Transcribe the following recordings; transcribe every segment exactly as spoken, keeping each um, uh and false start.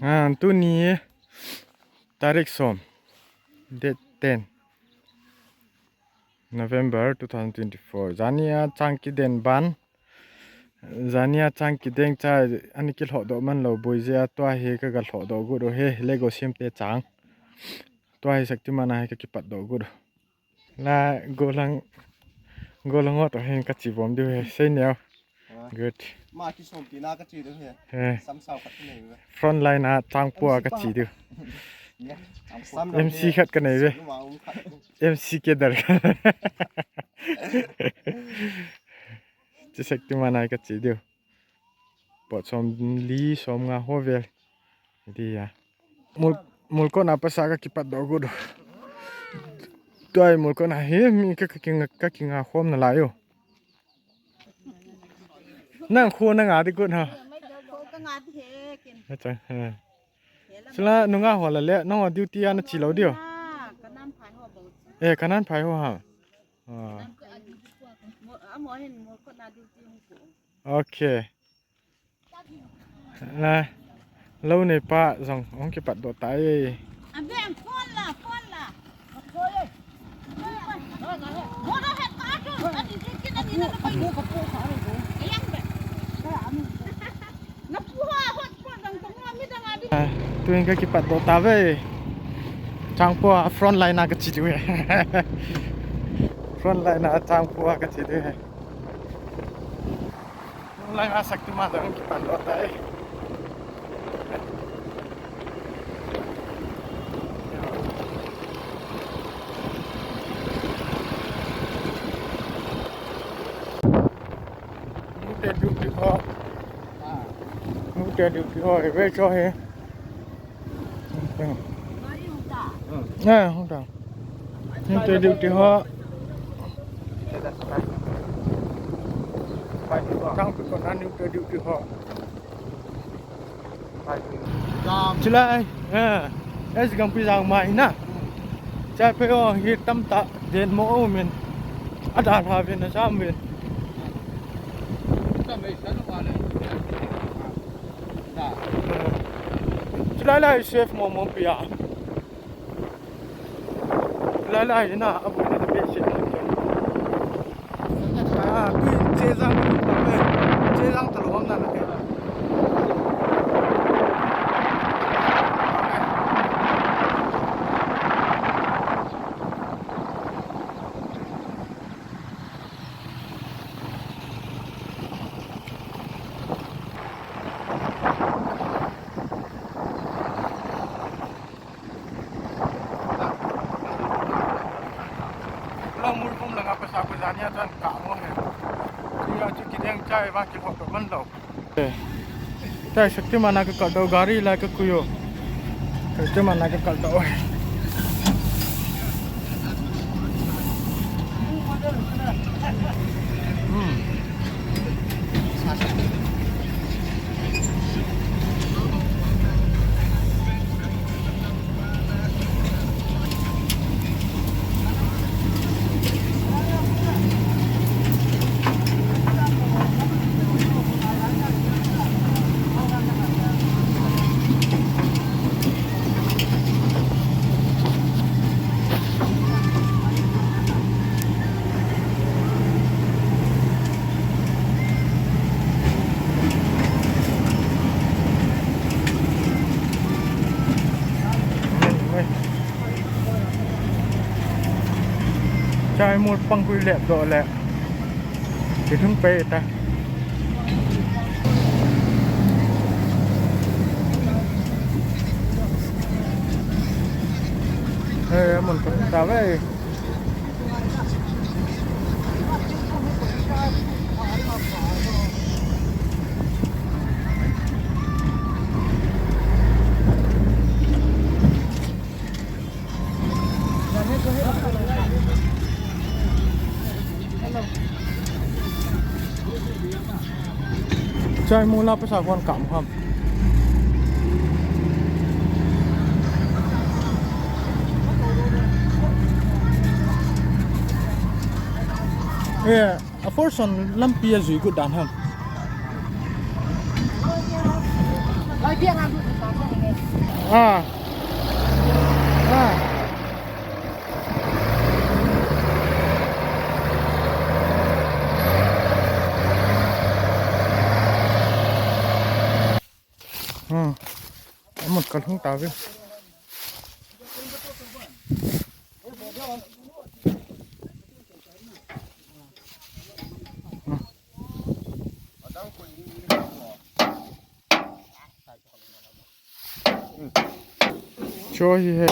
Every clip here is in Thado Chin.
Ah, tuni tarik som, date ten November two thousand twenty-four. Jani a chang kiden ban. Jani a chang kideng cha ani kilhoh doh man lou boi jeh a tua hi ka ga lhoh doh got u hi, Lego sim te chang. Tua hi Shaktiman a hi ka kipat doh got u. La golang, golang ot hin ka chi bom diu hi, sei neo. Ah. Good. Ma ki som pi na ka chi diu hi. Eh. Sam sao khat nei ve. Front line a chang pua ka chi diu. M C khat ka nei ve. M C ke dar. Chi Shaktiman a ka chi diu. Pot som li som nga ho vel. Dia. Mul, mul kona pasa ka kipat doh got u. Tua mul kona hi mi ka, ka kinga, ka kinga khom na lai u. Nang khu na nga di got u ha. Ka nga di he kin. Acha, ha. Sula nunga ho la le, nang duty a na chi lou diu. Ka nan phai ho bo. Eh, ka nan phai ho ha. Ah. Mo, a mo hin mul kona duty hung ko. Okay. Na, lou nei pa jong hung kipat doh tai. A beng phone la, phone la. Mo la het pa tu, ani tu kin ani na pa. Yang be. Na pu ha hot pa dang tong mi dang a di. Ah, tuin ka kipat doh ta ve. Chang pua front line a ka chi diu ve. Front line a chang pua ka chi diu ve. Lang a Shaktiman dang kipan doh tai. Nute duty ho. Nute duty ho, ve cho he. Eh, hung ta. Nute duty ho. Tang pi ko na nute duty ho. Chulai, eh, es gang pi jang mai na. Chai pe o hi tam ta den mo o min. Ada ha vin na sam vin. Chulai lai safe mo mo pi a. Lai lai na, a bul na te se. Ah, tu che jang ta pe. Che jang ta lom na na ke. Long mul kum langa pasa ko jani a tan ka mo he. Chu ya chu kideng chai ba ki photo man lo. Tai Shaktiman a ka kal doh gari la ka kuyo. Shaktiman a ka kal doh. Hmm. Chai mul pang kui lep doh le. Ti thum pe ta. Eh, mun ta ve. Chai muna pasa kon kam ham. Eh, a forson lampi a jui got dan ham. Lai piang a lut ta. Ah. Ah. Hmm. Amut kalhung tave. Hmm. Cho hi hai.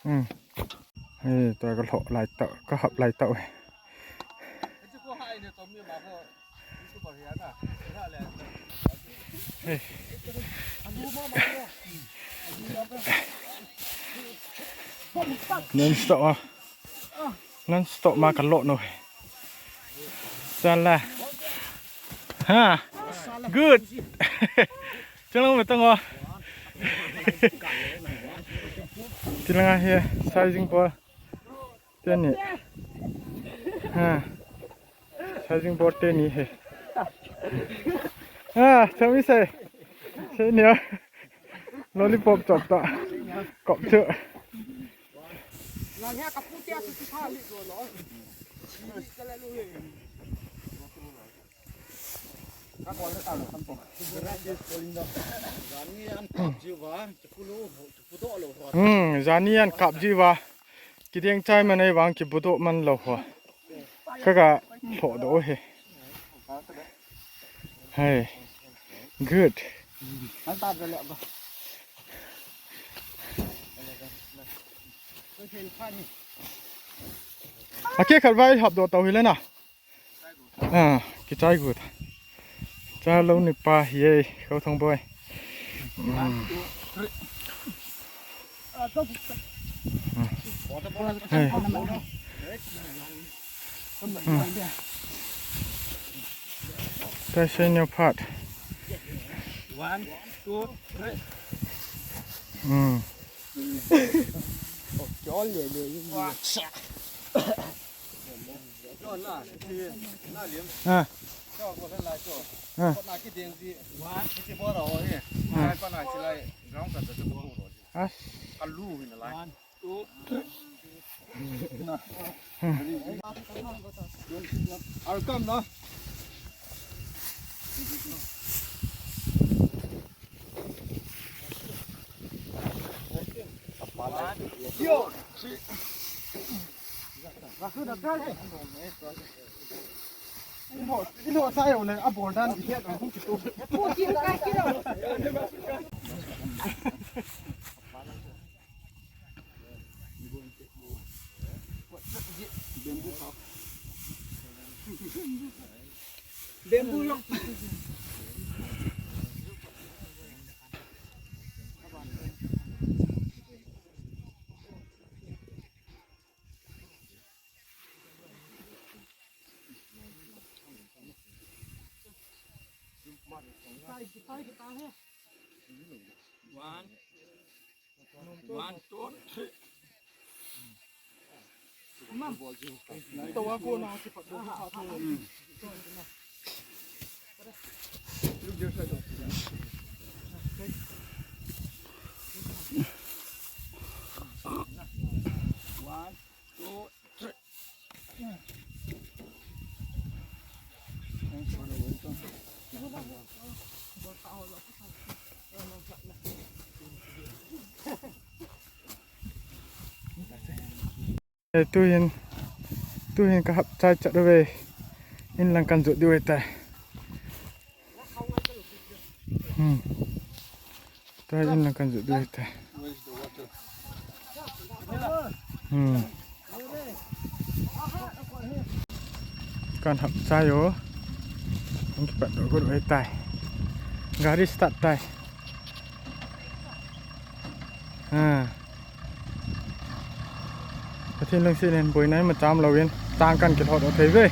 Hmm. Hei, tua ka lhoh lai tah, ka hap lai tah. Hei. Non stop ah. Non stop ma ka loh no. Sala. Ha. Good. Chalo me tong o. Tilanga he sizing ball. Teni. Ha. Sizing ball teni he. Ha, tell me say. Say ni. Lollipop chop ta. Kop chu. Hmm, jani an kap ji va. Kideng chai man ei vang kibudoh man lou ho. Ka ga lhoh doh he. Hey. Good. Ake khat vai hap doh tau hi le na. Ah, kichai gu ta. Cha lo ni pa hi e, Khauthang boy. Hmm. Hey. Hmm. Tai sei neo phat. One, two, three. Hmm. Ah. Ah. Ah. One, two, three. I'll come now. Yo. Ino, ino sayo le abol dan ihet ang kung kito. Bamboo. One. One, two, three. One, two, three. Eh, tuhin, tuhin ka hap chai chat uve. In lang kan jot diu ahitai. Hmm. Tua in lang kan jot diu ahitai. Hmm. Kan hap chai o. Kan kipat doh got ahitai. Gari start tai. Ha. Pathen lungset in boina imacha um louvin, chang kan kilhot thei uve.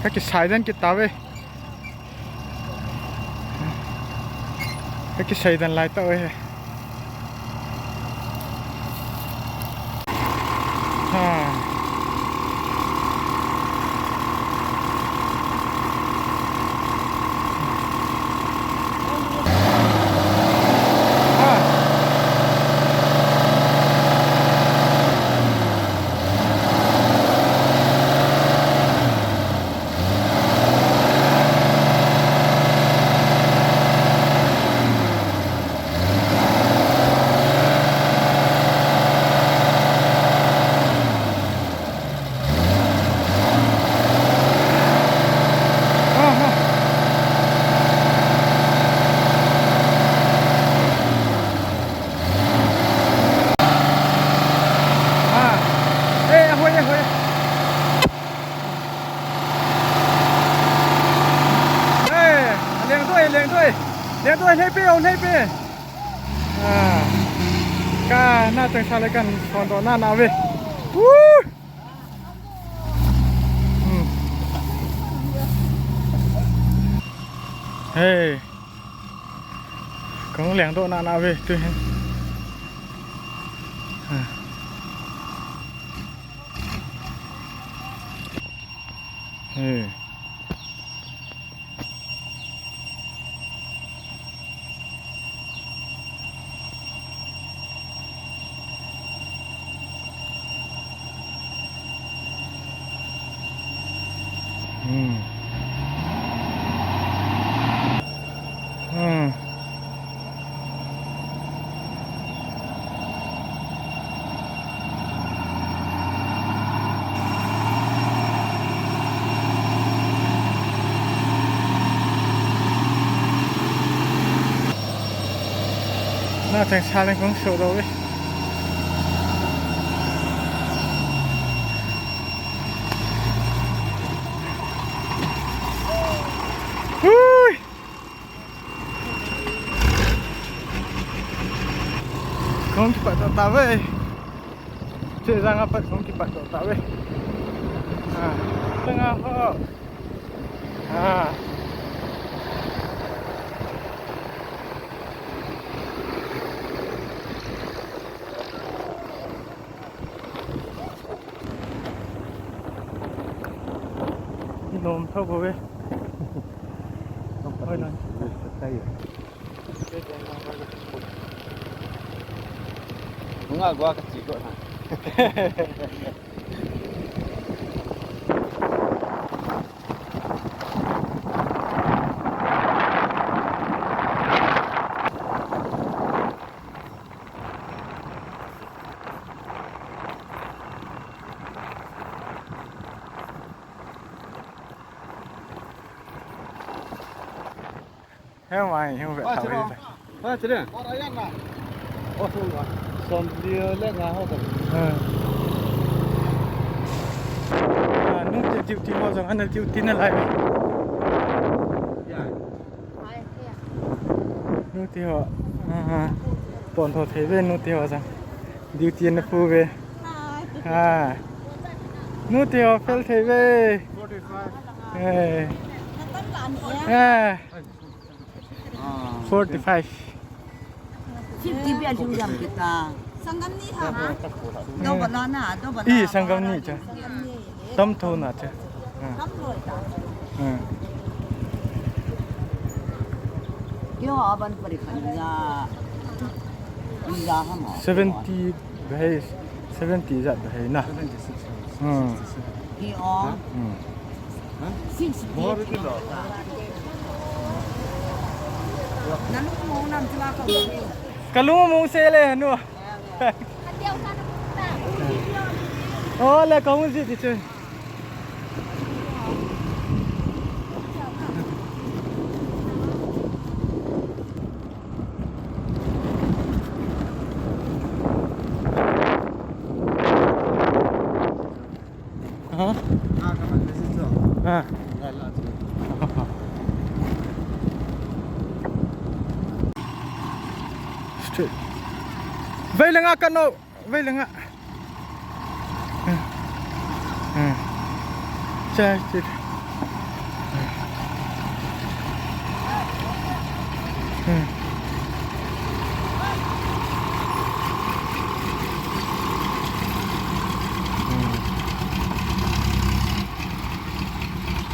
Ka kisai den kit tave. Ka kisai den lai tave. Ha. Ha. Ah. Eh, ahoi, ahoi. Eh, leng doi, leng doi. Leng doi, lei pe, oh, lei pe. Ah. Ka na teng sa le kan son do na na ve. Woo! Hmm. Hey. Kong leng do na na ve tu hin. Ah. Hey. Hmm. Hmm. Na teng sa leng kong so do ve. Hui. Kong kipat to ta ve. Che jang apat kong kipat to ta ve. Ah, teng a ho. Ah. Nom tho bou ve. Hoi na. Nunga gua ka chi ko na. Hemai, hemai, ah, tao chile. Hi ta. Ah, chile. Oh, som, som li le nga ho ta. Ah. Ah, nu te duty ho jong, ana duty na lai. Ya. Nu te ho. Ah, ah. Pon tho thei ve nu te ho jong. Duty na pu ve. Ah. Nu te ho fail thei ve. Forty-five. Eh. Eh. Forty-five. Fifty bia ju jam kita. Sanggam ni ha, ha? Double la na, double la. I sanggam ni cha. Sanggam ni. Tam tho na cha. Ha. Tam loi ta. Ha. Kyo aban pari khan ja. Ja ha ma. Seventy bhai. Seventy jat bhai na. Seventy-six. Hmm. Sixty-seven. Hi o. Hmm. Six. Kalung mong se le nu. Ole kong ji ti chun. Ha? Ah, come on, this is so. Ah. Yeah, lots of it. Straight. Vai langa kano, vai langa. Ah. Ah. Cha, cha.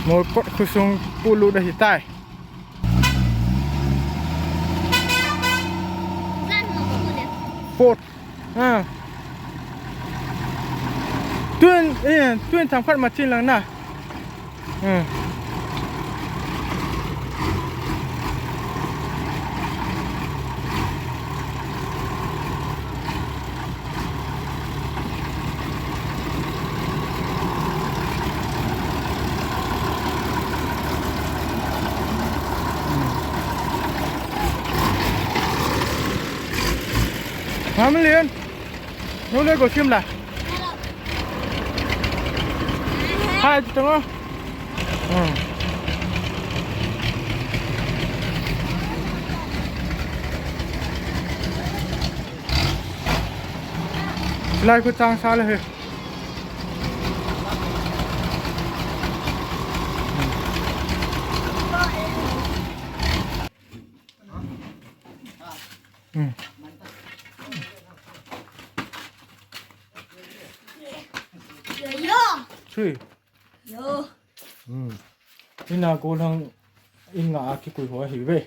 Molkot khosung polut ahitai. Fourth. Ah. Tun, eh, tun themkhat machine lang na. Hmm. Hamlin. Nu le ko sim la. Hai, tu tengok. Hmm. Lai ko chang sa le he. Hmm. Yo, yo. Chui. Yo. Hmm. Ina ko lang in nga a kikui ho hi ve.